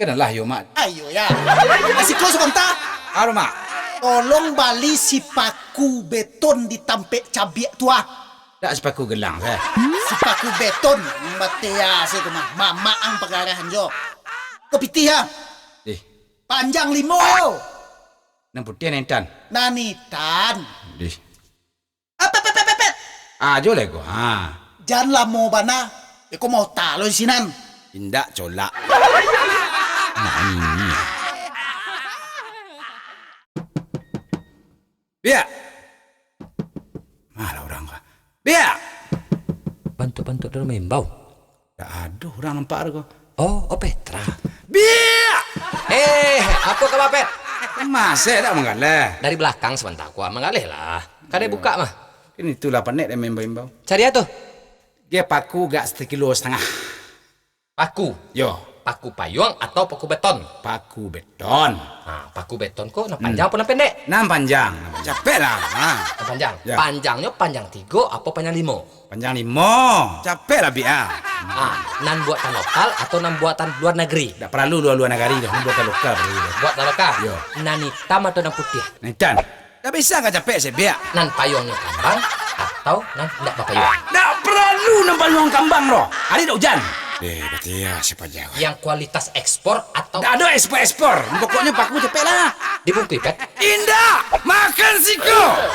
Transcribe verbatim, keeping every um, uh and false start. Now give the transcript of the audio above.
Kanalah yo, Mak. Ayo ya. Siko sabanta. Aro, Mak. Tolong bali sipaku beton di tampek cabiak tu ah. Dak sipaku gelang sah. Sipaku beton. Batia sih tu mah. Mamak ang pagarahan jo. Ko pitih ah. Dih. Panjang limo yo. Nan putiah, nan itam. Nan itam. Dih. Apet, apet, apet, apet. Ajo lego, ha. Jan lamo bana. Iko mota lo di sinan. Indak colak. Nah, ini. Biak. Malah urang ko. Biak. Bantuk-bantuk dalam imbau. Dak ado urang nampak ko. Oh, oh, Petra. Biak! Eh, apo kaba, Pet? Masih dak manggaleh? Dari balakang sabanta, kua manggaleh lah. Kadai buka mah. Kan itulah panek dia maimbau-imbau. Cari a tu. Ge paku gak satikilo satangah. Paku? Yo. Paku payuang atau paku beton? Paku beton. Ha, paku beton ko nan panjang apo nan pendek? Nan panjang. Capek lah. Ha. Nan panjang. Ya. Panjangnyo panjang tigo apo panjang limo? Panjang limo. Capek lah, Biak ah. Ah, nan buatan lokal atau nan buatan luar nagari? Dak paralu luar-luar nagari doh, nan buatan lokal paralu doh. Buatan lokal? Yo. Nan itam atau nan putiah? Nan itam. Dak bisa ka capek se, Biak. Nan payuangnyo kambang atau nan indak bapayuang? Dak paralu nan payuang kambang doh. Ari dak ujan. Eh, batia siapa jawab? Yang kualitas ekspor atau... Dak ado ekspor-ekspor. Pokoknyo paku capek lah. Dibungkui, Pet? Indak. Makan siko.